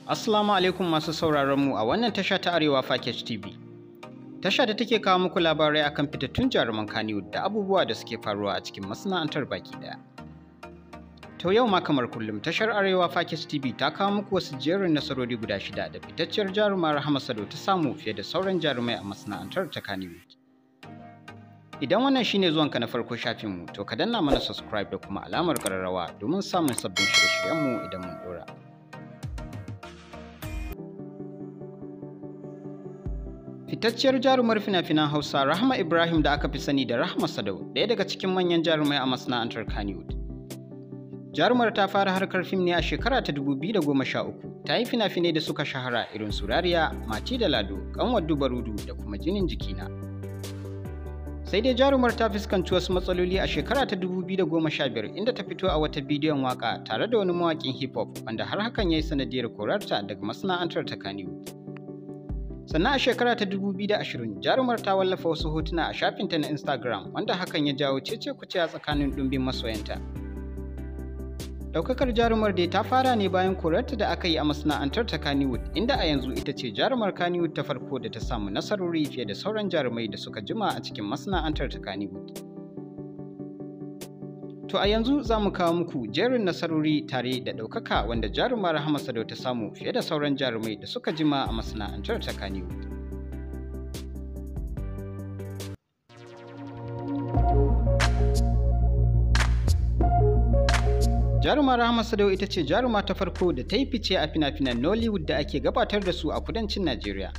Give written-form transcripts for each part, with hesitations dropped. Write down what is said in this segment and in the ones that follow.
Assalamu alaikum masu sauraron mu a wannan tasha ta Arewa Package TV. Tasha da take kawo muku labarai akan fitattun jaruman Kannywood da abubuwa da suke faruwa a cikin masana'antar baki daya. To yau ma kamar kullum tashar Arewa Package TV ta kawo muku wasu jerin nasarori guda shida da fitacciyar jaruma Rahama Sadau ta samu fiye da sauran jarumai a masana'antar ta Kannywood. Idan wannan shine zuwanka na farko shafinmu, to ka danna mana subscribe da kuma alamar ƙararrawa domin samun sabbin shirye-shiryenmu idan mun ɗora. Fitacciyar jarumar fina-finan Hausa Rahama Ibrahim da aka fi sani da Rahama Sadau, ɗaya daga cikin manyan jarumai a masana'antar Kannywood. Jarumar ta fara harkar fim ne a shekara ta 2013, ta yi fina-finai da suka shahara irin su Rariya, Mati da Lado, Ƙanwar Dubarudu da kuma Jinin Jikina. Sai dai jarumar ta fuskanci wasu matsaloli a shekara ta 2015 inda ta fito a wata bidiyon waka tare da wani mawaƙin hip hop wanda har hakan ya yi sanadiyar korarta daga masana'antar ta Kannywood. Sannan a shekara ta 2020 jarumar ta wallafa wasu hotuna a shafinta na Instagram wanda hakan ya jawo cece-kuce a tsakanin ɗumbin masoyanta. Daukakar jarumar dai ta fara ne bayan korarta da aka yi a masana'antar ta Kannywood inda a yanzu ita ce jarumar Kannywood ta farko da ta samu nasarori fiye da sauran jarumai da suka jima a cikin masana'antar ta Kannywood. To a yanzu za mu kawo muku jerin nasarori tare da ɗaukaka wanda jaruma Rahama Sadau ta samu fiye da sauran jarumai da suka jima a masana'antar ta Kannywood. Jaruma Rahama Sadau ita ce jaruma ta farko da ta yi fice a fina-finan Nollywood da ake gabatar da su a kudancin Najeriya.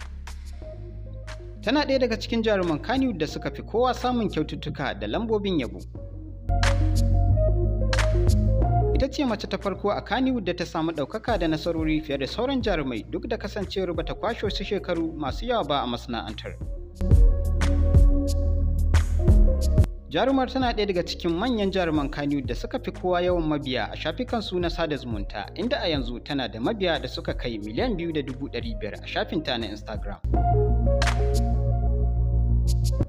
Tana ɗaya daga cikin jaruman Kannywood da suka fi kowa samun kyaututtuka da lambobin yabo. Ita ce mace ta farko a Kannywood da ta samu ɗaukaka da nasarori fiye da sauran jarumai duk da kasancewar bata kwashe wasu shekaru masu yawa ba a masana'antar. Jarumar tana ɗaya daga cikin manyan jaruman Kannywood da suka fi kowa yawan mabiya a shafukan su na sada zumunta, inda a yanzu tana da mabiya da suka kai 2,500,000 a shafinta na Instagram.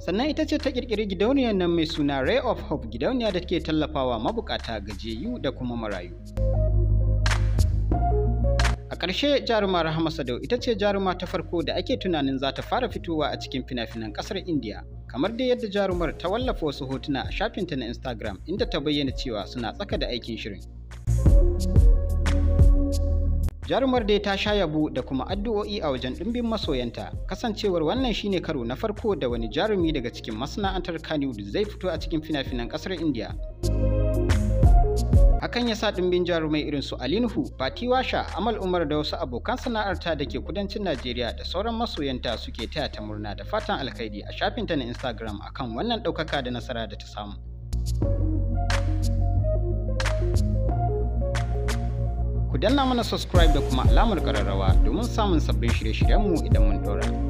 Sannan ita ce ta ƙirƙiri gidauniyar nan mai suna Ray of Hope, gidauniya da ke tallafawa mabukata, gajiyayyu da kuma marayu. A ƙarshe jaruma Rahama Sadau ita ce jaruma ta farko da ake tunanin za ta fara fitowa a cikin fina-finan ƙasar Indiya, kamar dai yadda jarumar ta wallafa wasu hotuna a shafinta na Instagram inda ta bayyana cewa suna tsaka da aikin shirin. Jarumar dai ta sha yabo da kuma addu'o'i a wajen ɗimbin masoyanta, kasancewar wannan shine karo na farko da wani jarumi daga cikin masana'antar Kannywood zai fito a cikin fina-finan ƙasar Indiya. Hakan ya sa ɗimbin jarumai irin su Ali Nuhu, Fati Washa, Amal Umar da wasu abokan sana'arta da ke kudancin Najeriya da sauran masoyanta suke taya ta murna da fatan alkhairi a shafinta na Instagram akan wannan ɗaukaka da nasara da ta samu. Ku danna mana subscribe da kuma alamar ƙararrawa domin samun sabbin shirye-shiryenmu idan mun ɗora.